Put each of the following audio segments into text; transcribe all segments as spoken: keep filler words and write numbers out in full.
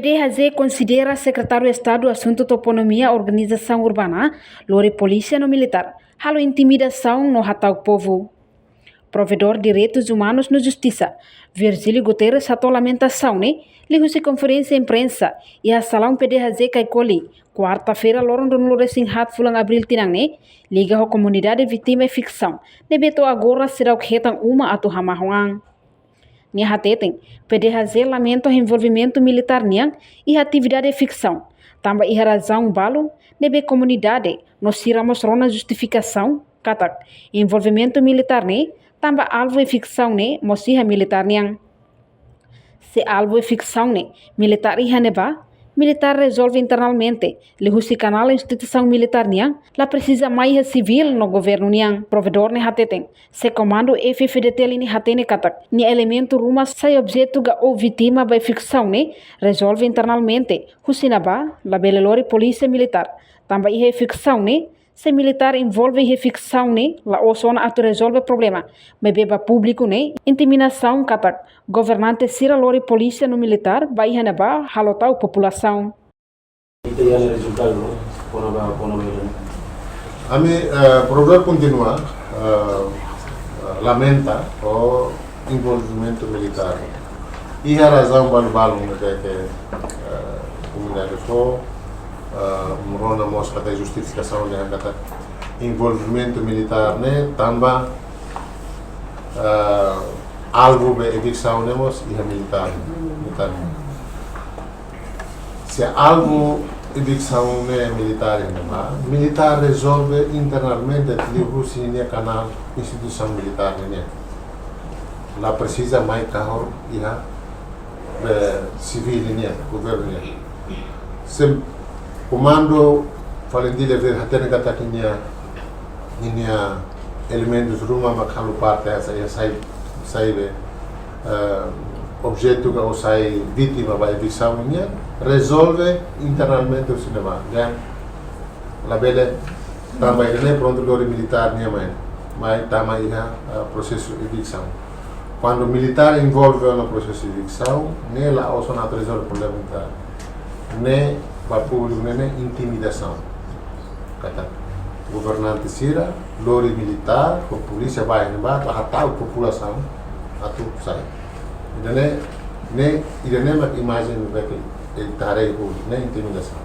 P D H J konsidera Sekretáriu Estadu Asuntu Toponímia Organizasaun Urbana lori polísia no militár halo intimidasaun no hata'uk povu. Provedór Direitus Umanus no Justisa, Virgílio Guterres, hato'o lamentasaun ne'e liuhusi konferénsia imprensa iha salaun P D H J Caicoli, kuarta-feira, loron ruanulu-resin-haat fulan Abríl tinan ne'e, liga ho komunidade vítima eviksaun ne'ebé to'o agora seidauk hetan uma atu hamahon an. Nia hateten, P D H J lamenta envolvimentu militár nian iha atividade eviksaun, tanba iha razaun balu ne'ebé komunidade no sira mós rona justifikasaun katak envolvimentu militár ne'e tanba alvu eviksaun ne'e mós iha militár nian. Se alvu eviksaun ne'e militár iha ne'ebá, militár rezolve internamente liuhusi kanál instituisaun militár nian, la presiza mai iha sivíl no governu nian. Provedór ne'e hateten, se komandu F-FDTL ne'e hatene katak nia elementu ruma sai objetu ka ou vítima ba eviksaun ne'e, rezolve internamente husi ne'ebá, labele lori polísia militár, tanba iha eviksaun ne'e, se militár envolve iha eviksaun ne'e, la'ós ona atu rezolve problema, maibé ba públiku ne'e intimidasaun katak governante sira lori polísia no militár ba iha ne'ebá halo ta'uk populasaun. Ita iha rezultadu, no? Kona-ba, kona-ba ida-ne'e. Ami, eh, provedór kontinua, eh, eh, lamenta ho envolvimentu militár. Iha razaun balu-balu ne'ebé ke, eh, komunidade fó, eh, ami rona mós katak justifikasaun ne'e katak envolvimentu militár ne'e tanba, eh, alvu ba eviksaun ne'e mós iha militár, militár. Se alvu eviksaun ne'e militár iha ne'ebá, militár rezolve internamente liuhusi nia kanál instituisaun militár nian. La presiza mai kahur iha, eh, sivíl nian, governu nian. Se komandu FALINTIL ne'e hatene katak nia, nia elementus ruma mak halo parte iha sai, sai, sai be, eh, objetu ka ou sai vítima ba eviksaun nian, rezolve internamente husi ne'ebá. Dehan labele tanba ida-ne'e prontu lori militár nian mai, mai tama iha, eh, prosesu eviksaun. Kuandu militár envolve ona prosesu eviksaun, ne'e la'ós ona atu rezolve problema militár. Ne'e ba públiku ne'e, ne'e intimidasaun. Katak governante sira lori militár ho polísia ba iha ne'ebá, ba hata'uk populasaun atu sai. Ida-ne'e, ne'e, ida-ne'e mak imajen ne'ebé ke, eh, ita haree ho ne'e intimidasaun.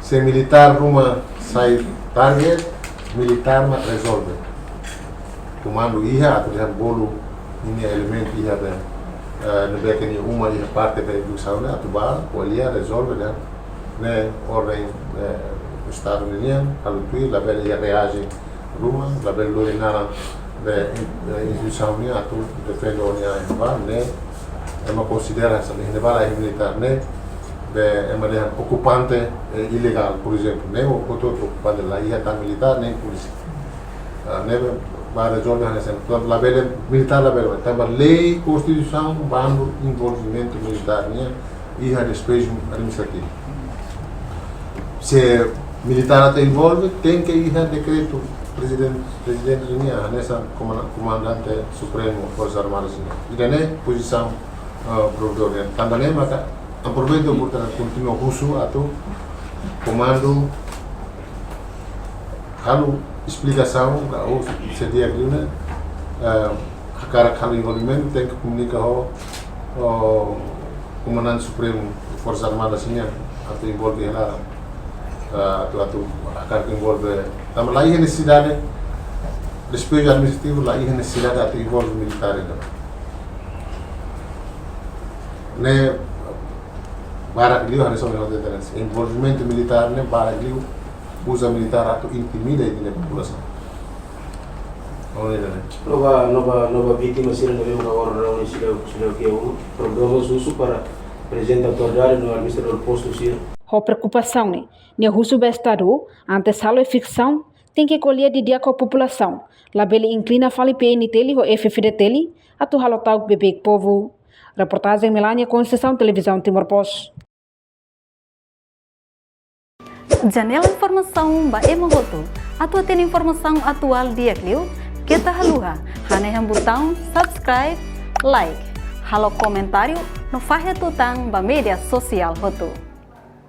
Se militár ruma sai target, militár mak rezolve. Komandu iha atu dehan bolu ninia elementu iha be, eh, ne'ebé ke nia uma iha parte be eviksaun ne'e atu ba ko'alia rezolve dehan ne'e orden, eh, Estadu nian, halo tuir, labele iha reajen ruma, labele lori naran be, eh, instituisaun nian atu defende ó-nia an iha ne'ebá, ne'e ema konsidera hanesan ne'e, iha ne'ebá la iha militár ne'e, be ema dehan okupante, eh, ilegál, por ezemplu, ne'e o koto okupante la iha tan militár, nein polísia. Ah, ne'ebé ba rezolve hanesan ne'e, labele, militár labele, tanba lei, konstituisaun, bandu envolvimentu militár nian iha despeju administrativu. Se militár atu envolve, tenke iha dekretu prezidente, prezidente nian, hanesan komanda-, komandante supremu Forsas Armadas nian. Ida-ne'e pozisaun, ah, provedór nian. Tanba ne'e maka, aproveita oportunidade kontinua husu atu komandu halo esplikasaun, ka ou se di'ak liu ne'e, eh, hakarak halo envolvimentu, tenke komunika ho, ho Komandante Supremu Forsas Armadas nian, atu envolve iha laran. Eh, atu, atu hakarak envolve, tanba la iha nesesidade, despeju administrativu la iha nesesidade atu envolve militár ida. Ne'e barak liu, hanesan ohin ha'u hateten, envolvimentu militár ne'e barak liu, uza militár atu intimida ita-nia populasaun. Ohin ne'e. No ba, no ba, no ba vítima sira ne'ebé maka agora reúne sira, sira ke um, provedór husu para prezidente autoridade no administradór postu sira. Ho preokupasaun ne'e, nia husu ba Estadu, antes halo eviksaun, tenke ko'alia didi'ak ho populasaun, labele inklina fali P N T L ho F-FDTL atu halo ta'uk beibeik povu. Reportajen Melania Conceição, Televizaun Timor Post. Janela informasaun ba ema hotu. Atu hatene informasaun atuál di'ak liu, keta haluha hanehan butaun subscribe, like, halo komentáriu no fahe tutan ba média sosiál hotu.